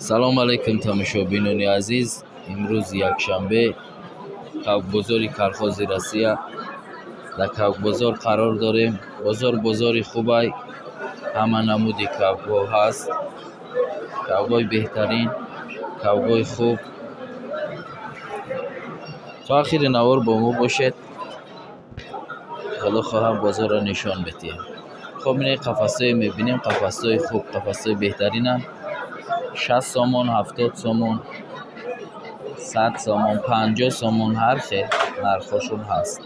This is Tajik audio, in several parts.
Салом алейкум, тамошобинони азиз. Имрӯз якшанбе, Кавкбозори колхози Россия. Дар Кавкбозор қарор дорем. Бозор бозори хубай, ҳама намуди кавкҳо ҳаст. Кавкҳои беҳтарин, кавкҳои хуб. То ахири навор бо мо бошед. Худо хоҳад бозорро нишон медиҳем. Хоб, ин қафасҳое мебинем, қафасҳои хуб, қафасҳои беҳтаринанд. 60 сомон, 70 сомон, 100 сомон, 50 сомон, ҳар хел нархҳошон ҳаст.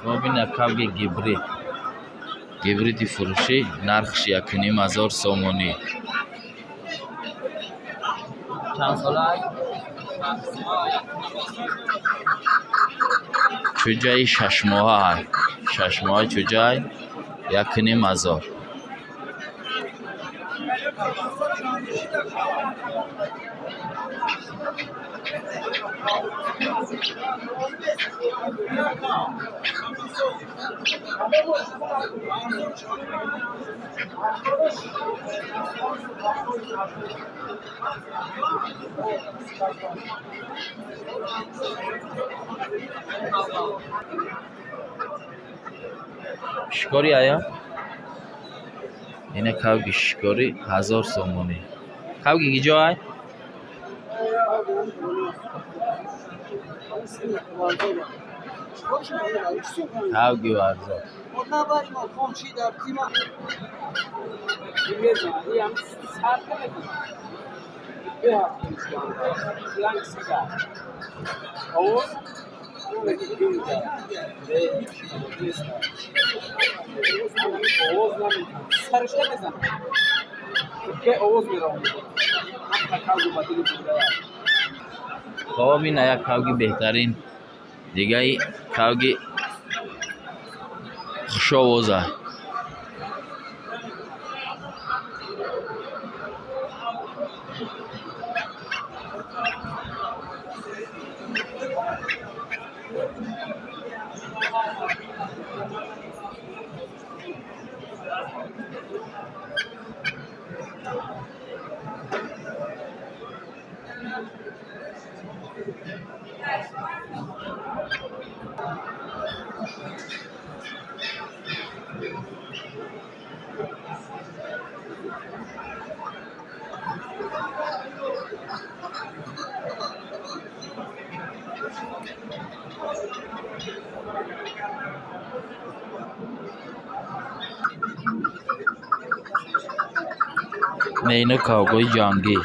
Хоб, ина кавги гибрид. Гибриди фурӯшӣ, нархш 1500 сомонӣ. Чанд сола? Чӯҷаи шашмоҳа. Шашмоҳа чӯҷаи 1500. Шикори ая? Ина кавги шикори 1000 сомонӣ. Кавги киҷо ай? Кавги Варзоб. Хоб, ина як кавги беҳтарин. Дигаи кавги хушовоза. Ина кавгҳои ҷангӣ.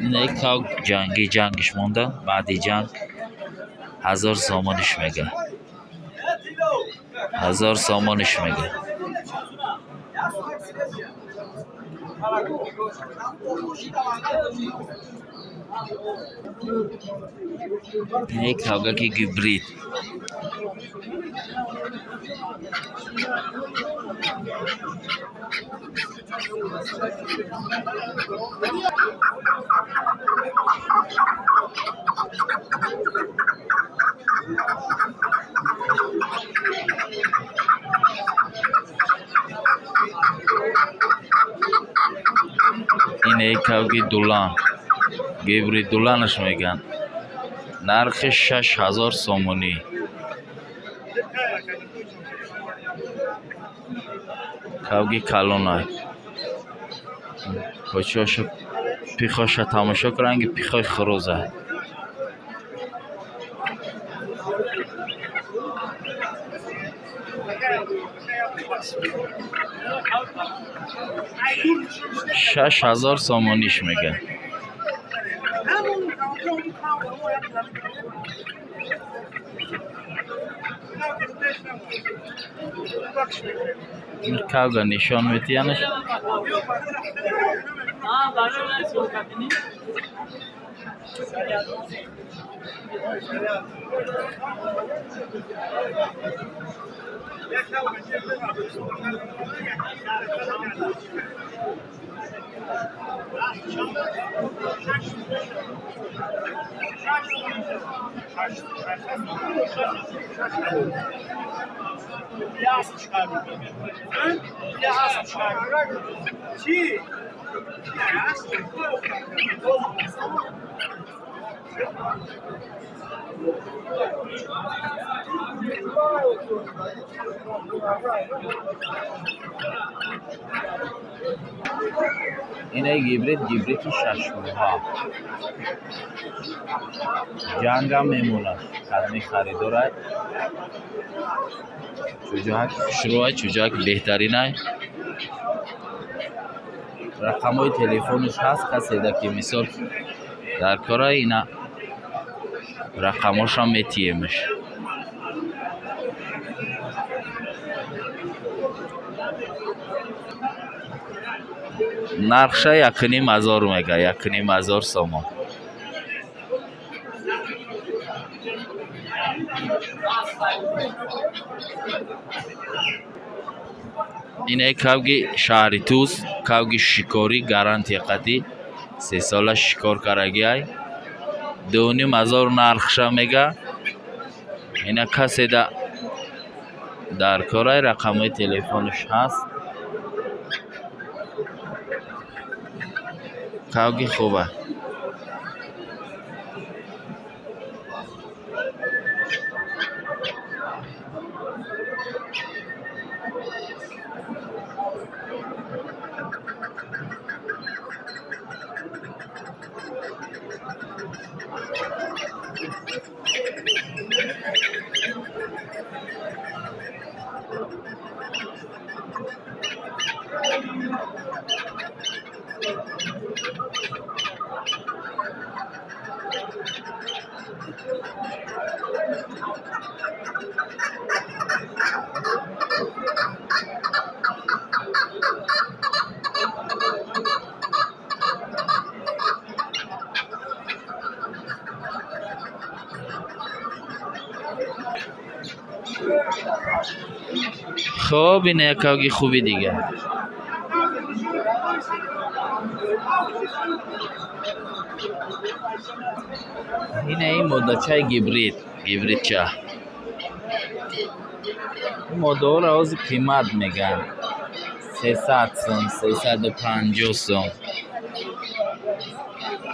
Ина кавг ҷангӣ, ҷангиш монда, баъди ҷанг 1000 сомониш мега. 1000 сомониш мега. Ина кавгаки гибрид. Ине кавги дулан, гибрид дуланаш меган. Нархи 6000 сомонӣ. Кавги калонай. Почоша пихоша тамошо кун, ранги пихои хурӯза. 6000 сомониш мега. Кавга нишон метиянаш. Ине гибрид, гибриди шашмоҳа. Ҷангам мемонад. Кадми харидорай. Чӯҷаак хушрӯай, чӯҷаак беҳтаринай. Рақамҳои телефонаш ҳаст, каседа ки мисол дар корай ина рақамҳошам метиемш. Нархша 1500 мега, 1500 сомон. Ине кавги шаҳри Туз, кавги шикорӣ, гарантия қатӣ, 3 сола шикор карагиай. 2500 нархша мега. Ина каседа дар корай, рақамҳои телефонаш ҳаст. Кавги хуба. Хоб, ина як кавги хуби дигар. Ина ин моддачаи гибрид, гибридча. Ин моддаҳоро ҳозир қимат мегӯянд. 300 сом, 350 сом.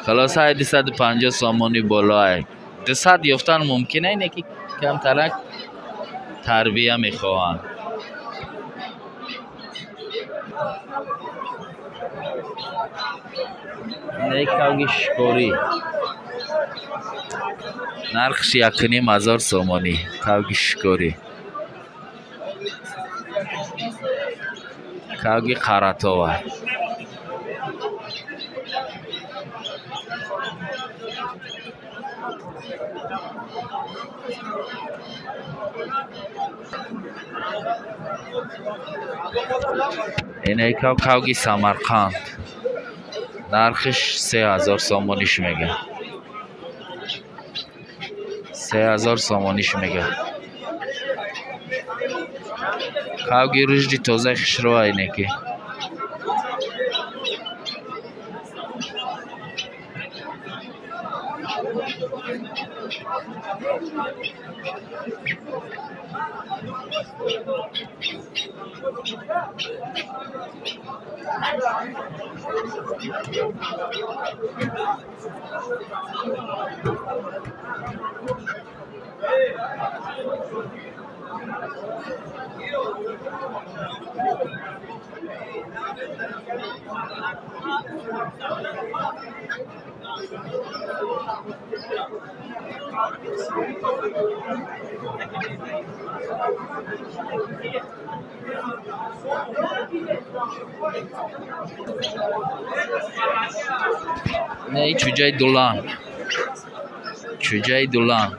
Халоса 250 сомони болоай. 200 ёфтан мумкин ине ки камтарак тарбия мехоҳанд. Ине кавги шикорӣ. Нархш 1500 сомонӣ. Кавги шикорӣ. Кавги Қаратова. Ине кавги Самарқанд. Нархиш 3000 сомониш мега. 3000 сомониш мега. Кавги рушди тозаи хушрӯа ине ки. Не, чуҷаи дулан, чуҷаи дулан.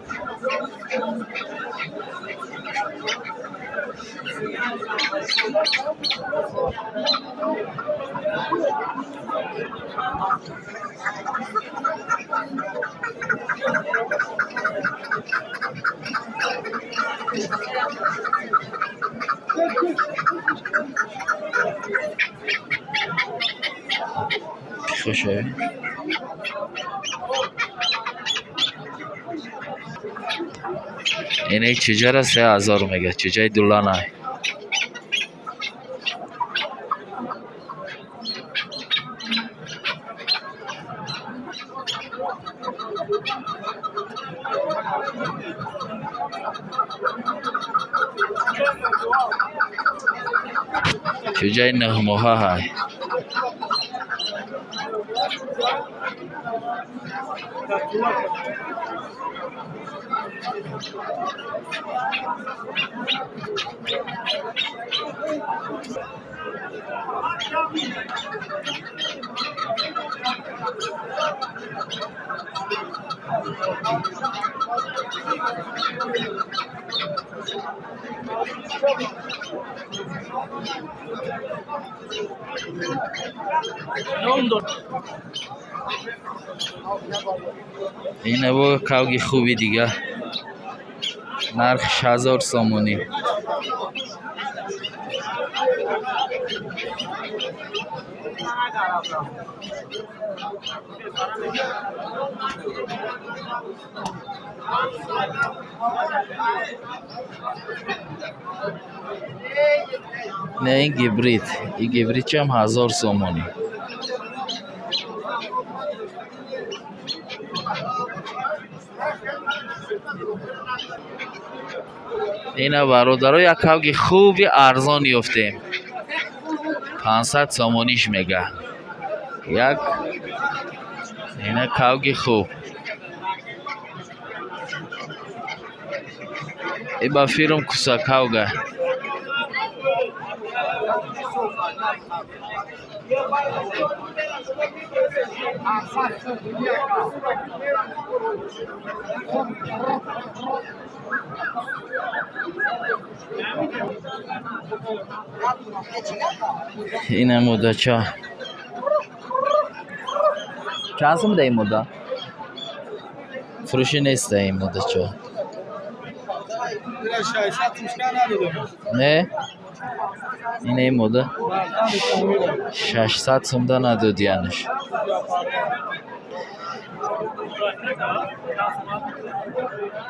Хушай. Ине чуҷара 3000 мега, чуҷаи дуланай. Чуҷаи нӯҳмоҳа ҳай. Ина бо кавги хуби дига, нарх 6000 сомонӣ. Не, ин гибрид, ин гибрид чам 1000 сомонӣ. Ина бародаро, як кавги хуби арзон ёфтем, 500 сомониш мега. Як ина кавги хуб. И ба фирм куса кавга. Ина мудача. Чанд сум да ин муда? Фурӯшӣ нест ин мудача. Не? Ина ин муда 600 сум да надодиянаш.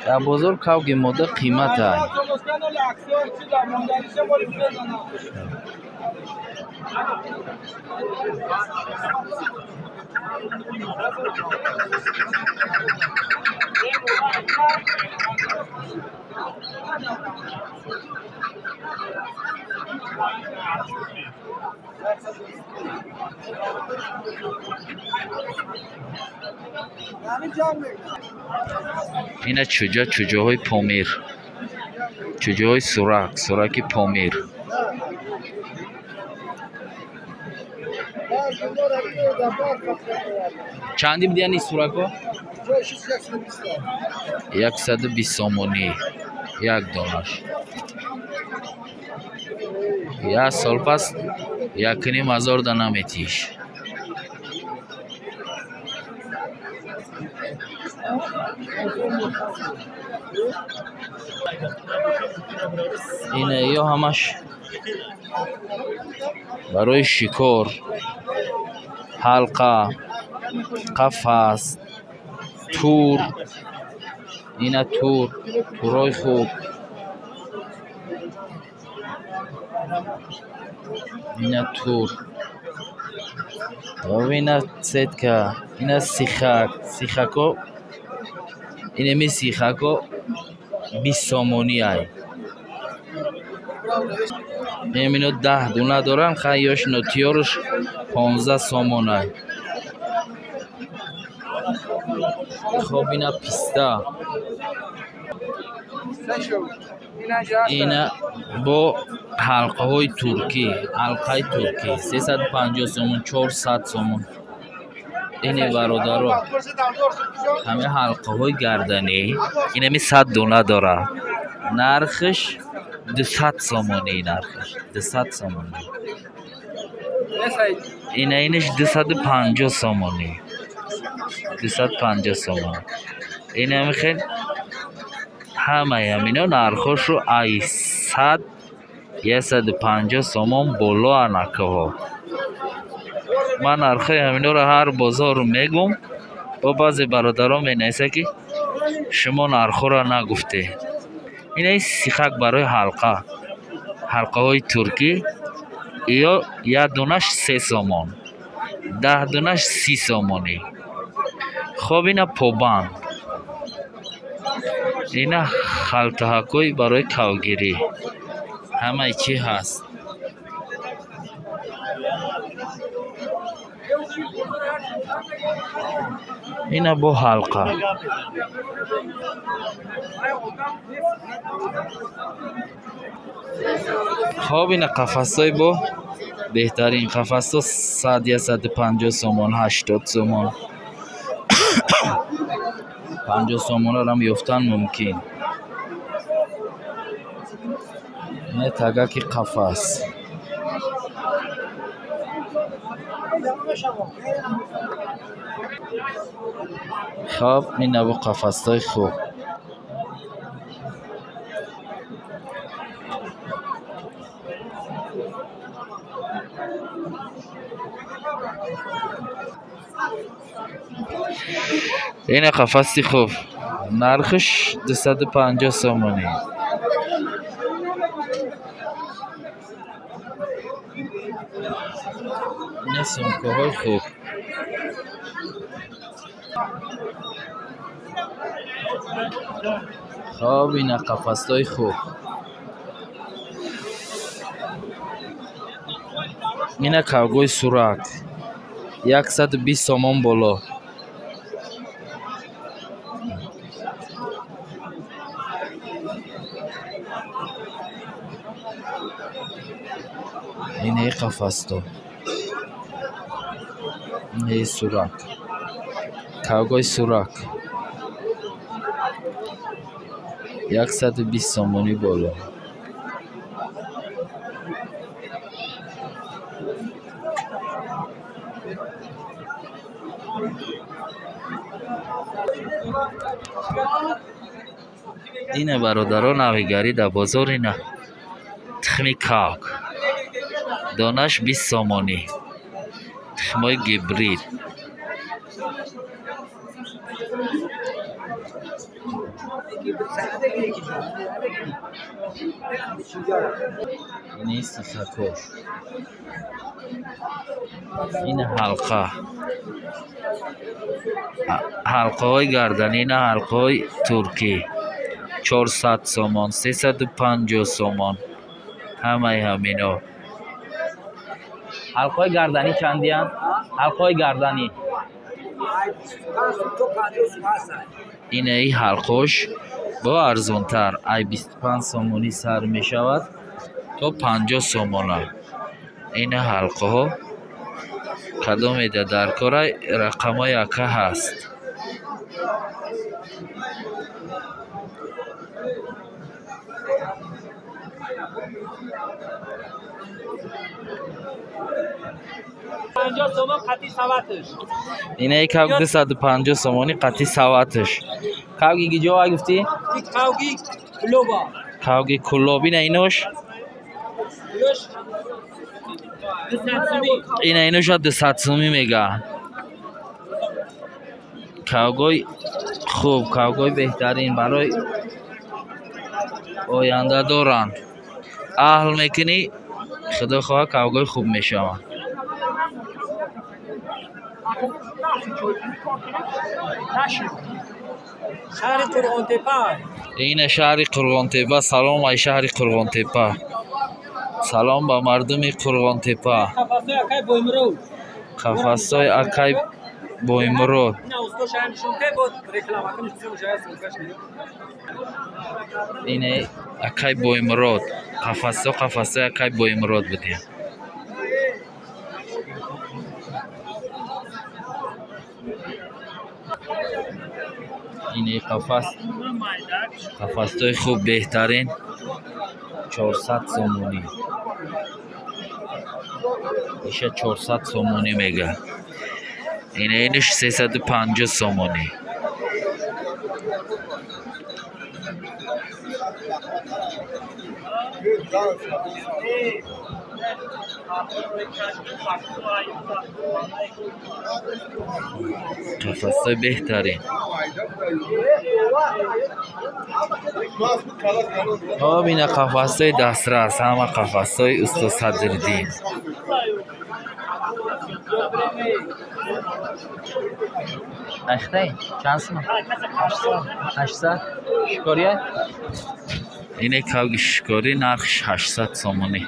Дар бозор кавги мода қимат ай. Ина чуҷа, чуҷаҳои Помир, чуҷаҳои сурак, сураки Помир. Чанди будияни сурако? 120 сомонӣ як донаш. Як сол пас 1500 да наметиш. Ина ё ҳамаш барои шикор, ҳалқа, қафас, тур. Ина тур, турҳои хуб. Ина тур. Ина сетка, ина сихак, сихако инеми сихако 20 сомонӣ ай. Инамино 10 дуна доранд, хай ёш нотиёрш 15 сомон ай. Хоб ина писта. Ина бо ҳалқаҳои туркӣ, ҳалқаи туркӣ 350 сомон, 400 сомон. Ине бародаро, ҳамин ҳалқаҳои гарданӣ инами 100 дона дорад. Нархш 200 сомонӣ, нархш 200 сомонӣ. Ина инаш 250 сомонӣ. 250 сомон. Инами хел ҳамаи ҳамино нархҳошу ай 100 150 сомон боло анакаҳо. Ман нархҳои ҳаминҳоро ҳар бозор мегум, бо баъзе бародарон менависад ки шумо нархҳоро нагуфте. Инаи сихак барои ҳалқа, ҳалқаҳои туркӣ ё як донаш 3 сомон, 10 донаш 30 сомонӣ. Хоб ина побанд, ина халтаҳакҳои барои кавгирӣ, ҳамаи чӣ ҳаст. Ина бо ҳалқа. Хоб ина қафасҳои бо беҳтарин қафасҳо 100, 150 сомон, 80 сомон, 50 сомонро ҳам ёфтан мумкин. Ина тагаки қафас. Хоб ина бо қафасҳои хуб. Ина қафаси хуб, нархш 250 сомонӣ. Ина сумкаҳои хуб. Хоб ина қафасҳои хуб. Ина кавгои сурак 120 сомон боло. Инаи қафасто, инаи сурак, кавгои сурак 120 сомонӣ боло. Ина бародарон навигарӣ дар бозор ина тухми кавк донаш 20 сомонӣ, тухмҳои гибрид. Ини сихакош, ин ҳалқа, ҳалқаҳои гарданӣ, ина ҳалқаҳои туркӣ 400 сомон, 350 сомон. Ҳамаи ҳамино. Ҳалқаҳои гарданӣ чандиянд? Ҳалқаҳои гарданӣ инаи ҳалқош бо арзонтар ай 25 сомонӣ сар мешавад то 50 сомона. Ина ҳалқаҳо кадомеда дар кора рақамҳои ака ҳаст. Инаи кавг 250 сомонӣ қатъи саватш. Кавги гиҷо вай гуфтӣ? Кавги Кулоба. Кавги Кулоб. Ина инош? Ина иноша 200 сомӣ мега. Кавгои хуб, кавгои беҳтарин барои оянда доранд. Аҳл мекунӣ, худо хоҳад кавгои хуб мешаванд. Шаҳри Қурғонтепа. Ина шаҳри Қурғонтепа. Салом ай шаҳри Қурғонтепа. Салом ба мардуми Қурғонтепа. Қафасҳои акай Боймурод. Ина акай Боймурод. Қафасҳо қафасҳои акай Боймурод будем. Ини қафас, қафасҳои хуб беҳтарин 400 сомонӣ. Иша 400 сомонӣ мега. Ина иниш 350 сомонӣ. Қафасҳои беҳтарин. Хоб ина қафасҳои дастрас, ҳама қафасҳои устод Садриддин. Ахтай, чанд сум? 800. Шикория? Ине кавги шикорӣ нархш 800 сомонӣ.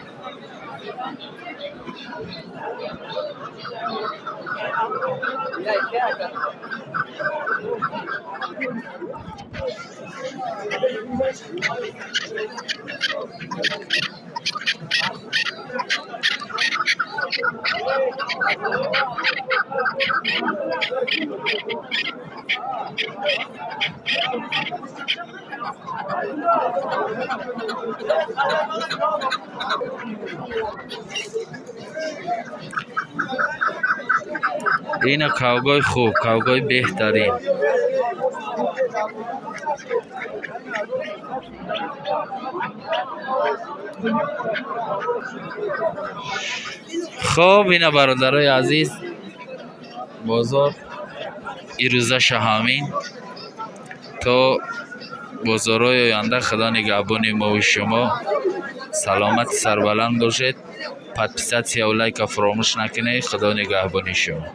Ина кавгои хуб, кавгои беҳтарин. Хоб ина бародарои азиз, бозор ирӯзаша ҳамин. То бозорҳои оянда худо нигаҳбони мову шумо. Саломати сарбаланд бошед. Подписатсия ва лайка фаромӯш накунед. Худо нигаҳбони шумо.